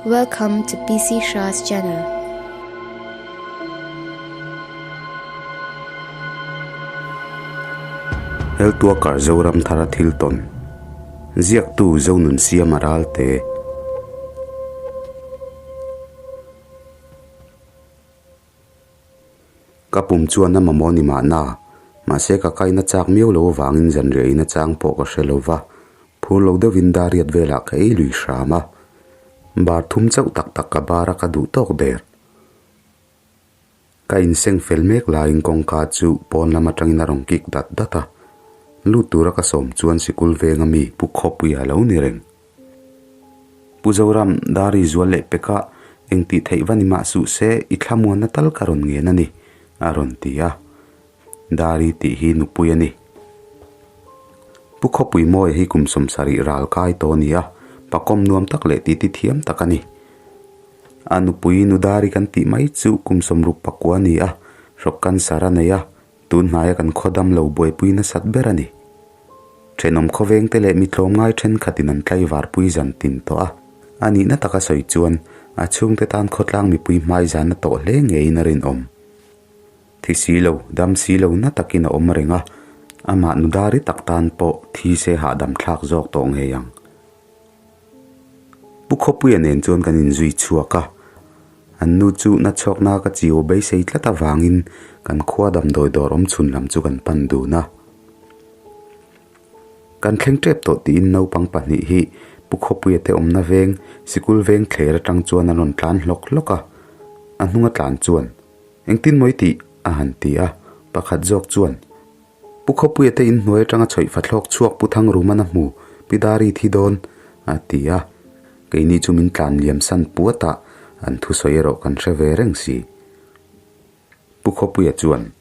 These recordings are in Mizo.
Welcome to PC Shah's channel. Heltuakar Zoram thara thil tawn Ziaktu Zonun Siama Ralte Ka pum chuan a mamawh ni mahna, mahse ka kaina chak miau lo avangin zanriah in a chang pawh ka hre lo va, phur lo deuhin dariat velah ka ei lui hram a. Bar thum chauh tak tak ka bar a ka duh tawk der. Ka inseng fel mek laiin kawngka chu pawn lam atangin a rawn kik dat dat a, lut tura ka sawm chuan sikul venga mi Pu Khawpuia lo ni reng. Pu Zoram, Dari zual leh peka eng tih theih va ni mah suh se i thlamuanna tal ka rawn ngen a ni, a rawn ti a. Dari tih hi nupui a ni. Pu Khawpui Mawia hi kum 70 ral kai tawh a ni a, pakawm nuam tak leh titi thiam tak a ni. A nupui nu Dari kan tih mai chu kum 69 a ni a, hrawk cancer a nei a, Tun hnaia kan khaw dam lo buaipui nasat ber a ni. Thenawm khawvengte leh mi tlawmngai thenkhatin an tlaivarpui zan tin tawh a, a nihna taka sawi chuan a chhungte tan khawtlang mipui hmai zan a tawh hle ngeiin a rinawm. Thi si lo, dam si lo na takin a awm reng a, amah nudari tak tan pawh thi se hahdam thlak zawk tawh ngei ang. Pu Khawpuia nen chuan kan inzui chhuak a, an nu chu na chhuakna ka chiu beisei tlat avangin kan khua damdawi dawr awm chhun lam chu kan pan dun a. Kan thleng tep tawh tiin naupang pahnih hi Pu Khawpuia te awmna veng sikul veng thler atang chuan an rawn tlan hlawk hlawk a, a hnunga tlan chuan engtin mawi tih a han ti a, pakhat zawk chuan Pu Khawpuia te inhnuai atanga chhawih fathlawk chhuak Pu Thangruman a hmu, Pi Dari thi dawn, a ti a. Keini chu min tlan liam san puat a, an thusawi erawh kan hre ve reng si. Pu Khawpuia chuan,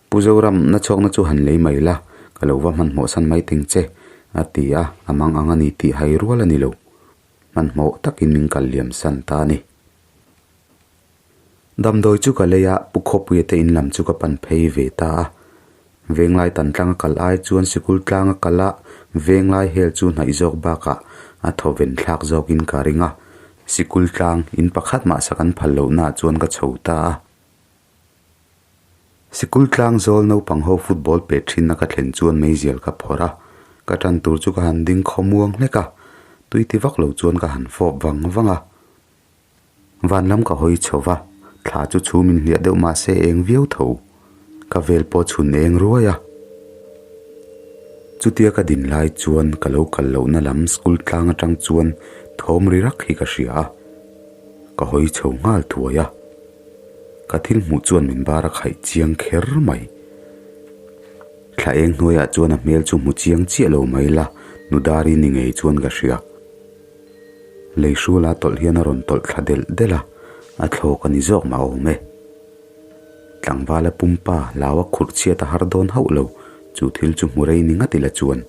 Pu Zoram, na chhuakna chu han lei mai la, ka lo va hmanhmawh san mai teng che, a ti a, a mang ang a ni tih hai rual a ni lo. Hmanhmawh takin min kal liam san ta a ni. Damdawi chu ka lei a, Pu Khawpuia te in lam chu ka pan phei ve ta a. Venglai tan tlanga kal ai chuan sikul tlanga kal a, venglai hel chu hnaih zawk bakah a thaw ven thlak zawkin ka ring a. Sikul tlang in pakhat mah sak an phal lohnaah chuan ka chho ta a. Sikul tlang zawl naupang ho football peh thinna ka thlen chuan meizial ka phawrh a, ka tan tur chu ka han ding khawmuang hlek a, tui ti vak lo chuan ka han fawp vang vang a. Van lam ka hawi chho va, thla chu chhum in hliah deuh mah se eng viau tho. Ka vel pawh chhun eng ruai a. Chutia ka din lai chuan ka lo kal lohna lam school tlang atang chuan thawm ri rak hi ka hria a. Ka hawi chho nghal thuai a. Ka thil hmuh chuan min bar a khaih chiang kher mai. Thla eng hnuaiah chuan a hmel chu hmu chiang chiah lo mai la, Nudari ni ngei chuan ka hria. Lei hrula tawlh hian a rawn tawlh thla delh delh a, a thlawk a ni zawk mah awm e. Tlangvala pumpa lau a khurh chhiat a har dawn hauh lo, chu thil chu hmu rei ni ngat ila chuan.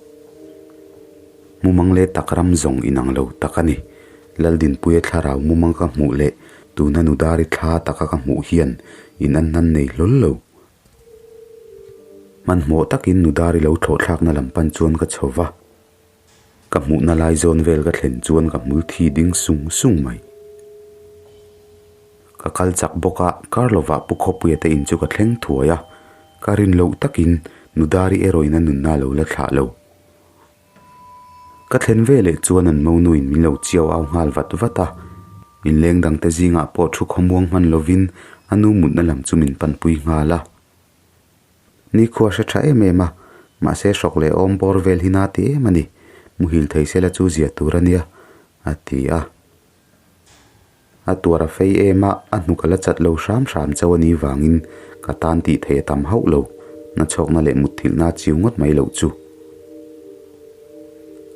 Mumang leh tak ram zawng inang lo tak a ni. Laldinpuia thlarau mumang ka hmuh leh tuna Nudari thla taka ka hmuh hian in an hnan nei hlawl lo. Hmanhmawh takin Nudari lo thlawh thlakna lam pan chuan ka chho va. Ka hmuhna lai zawn vel ka thlen chuan ka hmul thi ding sung sung mai. Ka kal chak bawk a, kar lovah Pu Khawpuia te in chu ka thleng thuai a, ka rin loh takin Nudari erawhin a nunna a lo la thlah lo. Ka thlen veleh chuan an monuin min lo chiau au nghal vat vat a, inleng dangte zingah pawh thu khawmuang hman lovin a nu mutna lam chu min panpui nghal a. Nikhua hre tha em em a, mahse hrawk leh awm bawr vel hi na ti em a ni, muhil thei sela chu zia tur a nia, a ti a. A tuar a fei em a, a hnuk a la chat lo hram hram chauh a nih vangin ka tan tih thei a tam hauh lo, nachhawkna leh mutthilhna a chiu ngawt mai loh chu.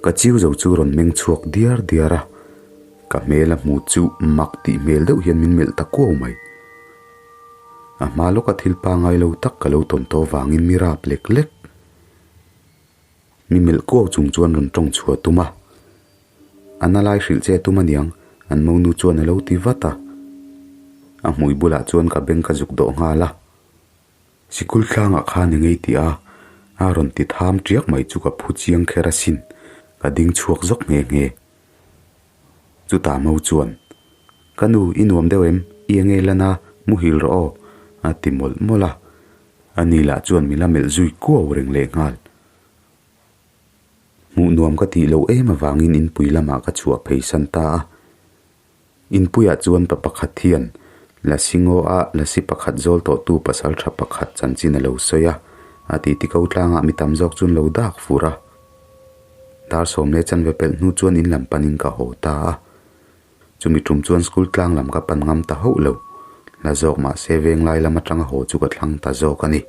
Ka chiu zo chu rawn meng chhuak diar diar a, ka hmel a hmu chu mak tih hmel deuh hian min melh ta kuau mai. A hma lawka thil pangai lo tak ka lo tawn tawh vangin mi rap lek lek. Mi melh kuau chung chuan rawn tawng chhuah tum a. A na lai hrilh che tum aniang, an monu chuan a lo ti vat a. A hmui bulah chuan ka beng ka zuk dawh nghal a. Sikul tlangah khan i ngei tih a, a rawn ti tham tiak mai chu ka phu chiang kher asin, ka ding chhuak zawk nghe nghe. Chutah Mo chuan, Ka nu, i nuam deuh em? I enge lan a, muhil rawh aw, a ti mawlh mawlh a. Ani lah chuan min la melh zui kuau reng lehnghal. Hmuh nuam ka tih loh em avangin inpui lamah ka chhuah phei san ta a. Inpuiah chuan pa pakhat hian Lasi ngaw a Lasi pakhat zawl tawhtu pasal tha pakhat chanchin a lo sawi a, a titi ko tlangah mi tam zawk chuan lo dak fur a. Dar sawm leh chanve pelh hnu chuan in lam panin ka haw ta a. Chumi tum chuan school tlang lam ka pan ngam ta hauh lo. Hla zawk mahse venglai lam atanga haw chu ka thlang ta zawk a ni.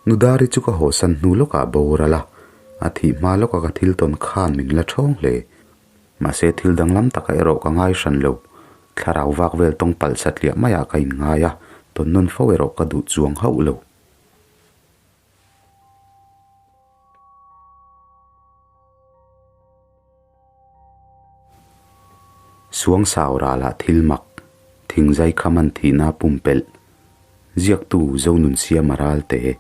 Nudari chu ka hawsan hnu lawkah boral a, a thih hma lawka ka thil tawn khan min la thawng hle. Mahse thil danglam taka erawh ka ngai hran lo. Thlarau vak vel tawng palh satliah maiah ka inngai a, tawn nawn fo erawh ka duh chuang hauh lo. Suangsau ralah thil mak, thingzai kham an thihna pumpelh, ziaktu Zonunsiama Ralte.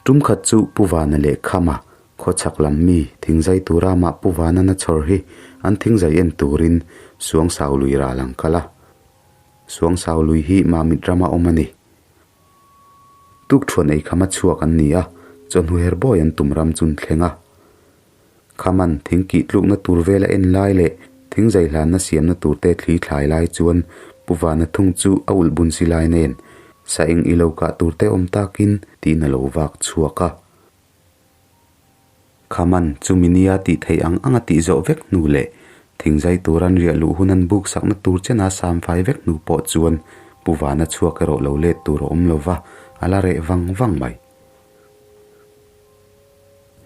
Tum khat chu Pu Vana leh Khama khawchhak lam mi thingzai tura mah Pu Vana na chhawr hi an thingzai en turin Suangsau lui ral ang kal a. Suangsau lui hi Mamit rama awm a ni. Tukthuan ei khama chhuak an ni a, chawhnu her bawi an tum ram chun thleng a. Khaman thing kih tlukna tur vela en lai leh thing zai hlanna siamna turte thli thlai lai chuan Pu Vana thung chu a ulh bun si lai nen sa eng i lo kah turte awm takin tiin a lo vak chhuak a. Khaman chumi nia tih theih ang anga tih zawh vek hnu leh thingzai tur an riah luh hun an buk sakna tur chena sam fai vek hnu pawh chuan Pu Vana chhuak erawh lo let tur a awm lova, a la reh vang vang mai.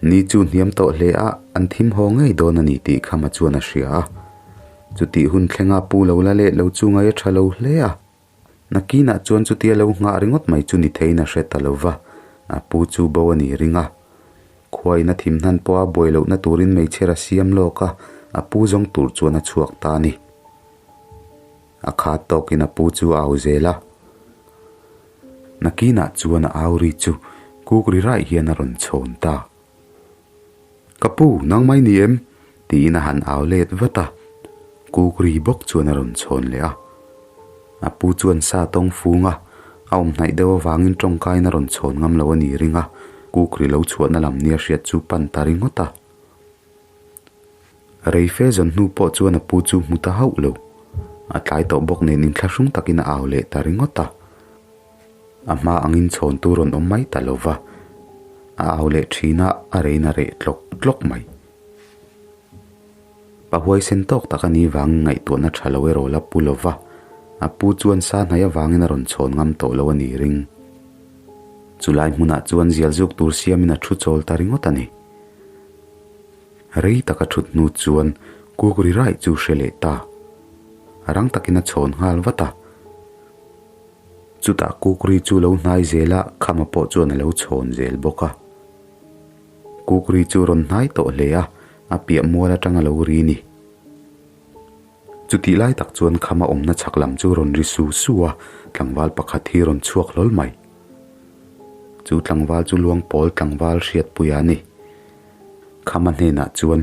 Ni chu hniam tawh hle a, an thim haw ngei dawn a ni tih Khama chuan a hria a. Chutih hun thlenga Pu lo la let lo chu ngai a tha lo hle a. Nakinah chuan chutia lo nghah ringawt mai chu ni theiin a hre ta lo va, a pu chu bo a ni ring a. Khuain a thim hnan pawha buai lohna turin hmeichher a siam lawk a, a pu zawng tur chuan a chhuak ta a ni. A khat tawkin a pu chu a au zel a. Nakinah chuan a au ri chu kuk ri raih hian a rawn chhawn ta. Ka pu, nang mai ni em? tiin a han au let vat a, kuk ri bawk chuan a rawn chhawn leh a. A pu chuan sa tawng fung a, a awm hnaih deuh avangin tawngkain a rawn chhawn ngam lo a ni ring a, kuk ri lo chhuahna lam nia hriat chu pan ta ringawt a. Rei fe zawn hnu pawh chuan a pu chu hmu ta hauh lo. A tlai tawh bawk nen inthlahrung takin a au leh ta ringawt a. A hma angin chhawn tur rawn awm mai ta lo va, a au leh thin a, a rein a reh tlawk tlawk mai. Pa huaisen tawk tak a ni vangin ngaihtuahna tha lo erawh la pu lo va, a pu chuan sa hnai avangin a rawn chhawn ngam tawh lo a ni ring. Chulai hmunah chuan zial zuk tur siamin a thu chawl ta ringawt a ni. Rei taka thut hnu chuan kuk ri raih chu hre leh ta. A rang takin a chhawn nghal vat a. Chutah kukri chu lo hnai zel a, Khama pawh chuan a lo chhawn zel bawk a. Kukri chu rawn hnai tawh hle a, a piah mual atang a lo ri ni. Chutih lai tak chuan Khama awmna chhak lam chu rawn ri su su a, tlangval pakhat hi rawn chhuak hlawl mai. Chu tlangval chu Luangpawl tlangval hriatpuia a ni. Khama hnenah chuan.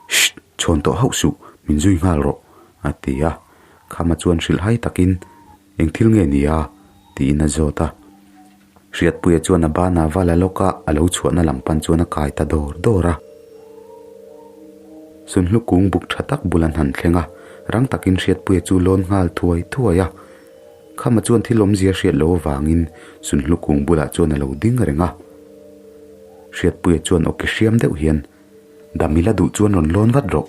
Shh! Chhawn tawh hauh suh, min zui nghal rawh, a ti a. Khama chuan hrilh hai takin, Eng thil nge ni a? tiin a zawt a. Hriatpuia chuan a banah va la lawk a, a lo chhuahna lam pan chuan a kai ta dawr dawr a. Sunhlu kung buk tha tak bul an han thleng a, rang takin Hriatpuia chu lawn nghal thuai thuai a. Khama chuan thil awmzia hriat loh avangin Sunhlu kung bulah chuan a lo ding reng a. Hriatpuia chuan awki hriam deuh hian, Damila duh chuan rawn lawn vat rawh,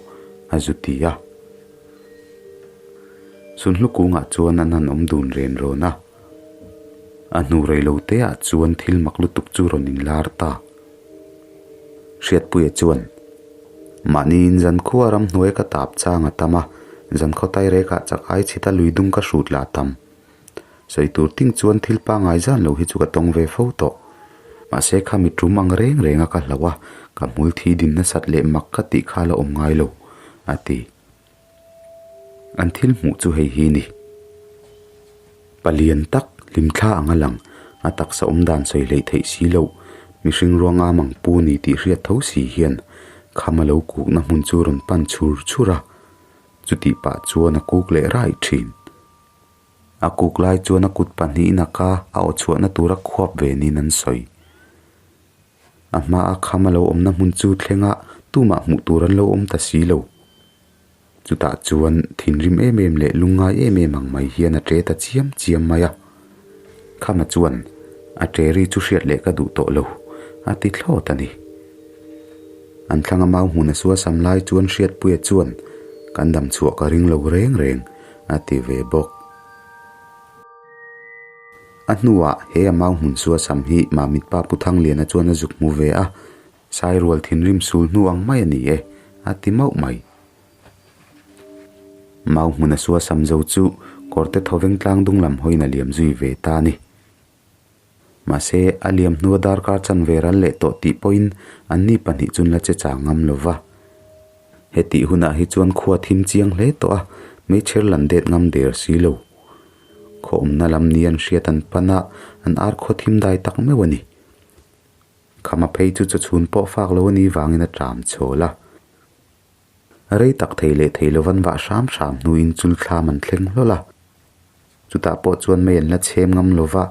a zu ti a. Sunhlu kungah chuan an han awm dun ren rawn a. A hnu rei lo te ah chuan thil mak lutuk chu rawn inlar ta. Hriatpuia chuan, Mahniin zankhua ramhnuai ka tap chang a tam a, zankhaw tairekah chak ai chhita lui dung ka hrut lah tam. Sawi tur ting chuan thil pangngai zan lo hi chu ka tawng ve fo tawh. Mahse kha mi tum ang reng reng a ka hlauh a, ka hmul thi din nasat leh mak ka tih kha la awm ngai lo, a ti. An thil hmuh chu hei hi ni. Palian tak, hlimthla ang a lang, a taksa awm dan sawi hleih theih si loh. Mihring ruangam ang pu ni tih hriat tho si hian kham a lo kukna hmun chu rawn pan chhur chhur a, chutih pah chuan a kuk leh raih thin. A kuk lai chuan a kut pahnihin a ka a aw chhuahna tura khuap ve niin an sawi. A hmaa kham a lo awmna hmun chu thlengah tumah hmuh tur an lo awm ta si lo. Chutah chuan thinrim em em leh lungngai em em ang mai hian a ṭe ta chiam chiam mai a. Khama chuan, A ṭe ri chu hriat leh ka duh tawh lo, a ti thlawt a ni. An thlanga mau hmun a suasam lai chuan Hriatpuia chuan, Kan dam chhuah ka ring lo reng reng, a ti ve bawk. A hnuah he a mau hmun suasam hi Mamit pa Pu Thangliana chuan a zuk hmu ve a, Sairual thinrim sul hnu ang mai a ni e, a ti mauh mai. Mau hmun a suasam zo chu kawrte thawveng tlang dung lam hawiin a liam zui ve ta a ni. Mahse, a liam hnua darkar chanve ral leh tawh tih pawhin anni pahnih chun la che chang ngam lo va. Hetih hunah hi chuan khua thim chiang hle tawh a, meichher lan det ngam der si lo. Khaw awmna lam ni an hriat an pan a, an ar khaw thim dai tak meuh a ni. Khama phei chu chawchhun pawh fak lo a nih vangin a ṭam chhawl a. Rei tak thei leh thei lovan vah hram hram hnuin chul thlam an thleng hlawl a. Chutah pawh chuan mei an la chhem ngam lova,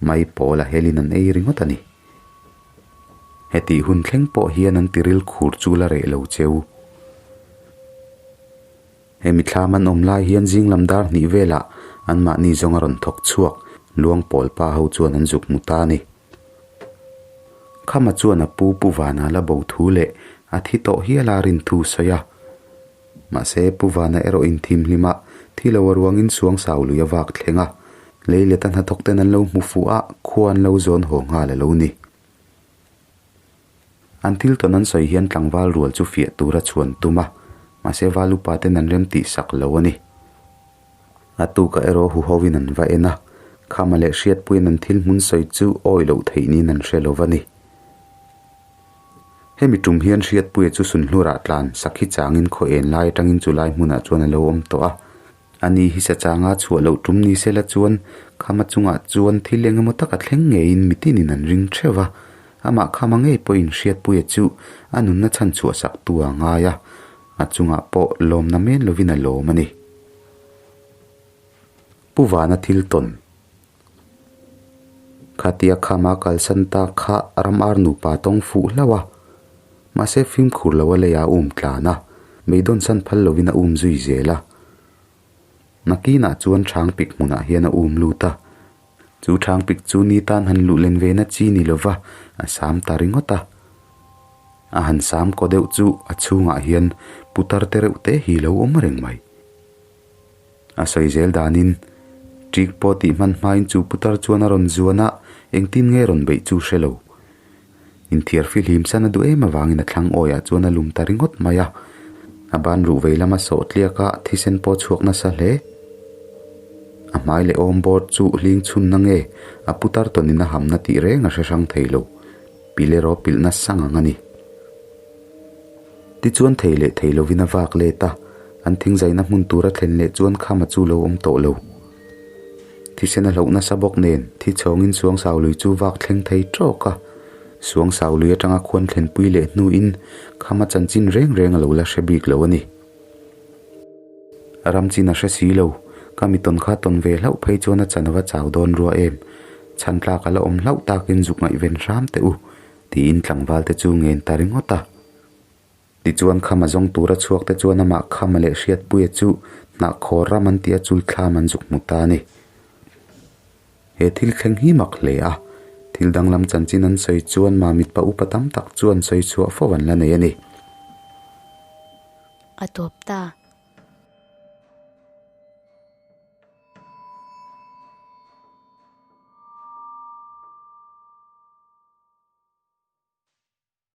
mai pawl a helin an ei ringawt a ni. Hetih hun thleng pawh hian an tiril khur chu la reh lo cheu. Hemi thlam an awm lai hian zing lam dar hnih velah anmahni zawng a rawn thawk chhuak luang pawl pa ho chuan an zuk hmu ta a ni. Khama chuan a pu Pu Vana la bo thu leh a thi tawh hial a rin thu sawi a. Mahse, Pu Vana erawh inthimhlim a, thi lo a ruangin suang sau lui a vak thleng a. Lei let a hnathawk ten an lo hmu fuh a, khua an lo zawn haw nghal a lo ni. An thil tawn an sawi hian tlangval rual chu fiah tura chhuan tum a, mahse val upa ten an rem tih sak lo a ni. A tukah erawh huho in an va en a, Khama leh Hriatpuiin an thil hmun sawi chu awi loh theih niin an hre lo va ni. Hemi tum hian Hriatpuia chu Sunhlurah tlan sakhi changin khaw en lai atangin chu lai hmunah chuan a lo awm tawh a. Ani hi sachanga chhuah loh tum ni sela chuan Khama chungah chuan thil eng emaw taka thleng ngeiin mitinin an ring theuh va, amah Khama ngei pawhin Hriatpuia chu a nunna chhan chhuah sak tu a ngai a, a chungah pawh lawmna men lovin a lawm a ni. Pu Vana thil tawn Khatia Khama kalsan ta kha ram ar nupa tawng fuh hlauh a, mahse fimkhur lo a lei a um tlan a, beidawn san phal lovin a um zui zel a. Nakinah chuan Chhang pik hmunah hian a um lut a, chu Chhang pik chu ni tan han luh len ve na chi ni lova a sam ta ringawt a. A han sam kaw deuh chu a chhungah hian putar te reuh te hi lo awm reng mai. A sawi zel danin, Ṭik pawh tih hman hmain chu putar chuan a rawn zuan a, engtin nge rawn beih chu hre lo. Inthiar fihlim san a duh em avangin a thlang awiah chuan a lum ta ringawt mai a. A ban ruh vei lama sawh tliak a, thisen pawh chhuak nasa hle. A hmai leh awm bawr chu hling chhunna nge a putar tawnin a hamna tih reng a hre hrang thei lo. Pilh erawh pilh nasa ngang a ni. Tichuan thei leh thei lovin a vak let a, an thingzaina hmun tura thlen leh chuan khama chu lo awm tawh lo. Thisen a hloh nasa bawk nen thi chhawngin Suang Saului chu vak thleng thei tawk a. Suang Saului atanga khuan thlenpui leh hnuin khama chanchin reng reng a lo la hre bik lo a ni. Ram chin a hre si lo, ka mi tawn kha tawn ve hlauh phei chuan a chan a va chau dawn rua em? Chhan tlak a la awm hlauh takin zuk ngaihven hram teh u, Tiin tlangval te chu ngen ta ringawt a. Tichuan khama zawng tura chhuak te chuan amah khama leh Hriatpuia chu hnahkhawr ram an tih a chul thlam an zuk hmu ta a ni. He thil thleng hi mak hle a, thil danglam chanchin an sawi chuan Mamit pa upa tam tak chuan sawi chhuah fo an la nei a ni. A tawp ta.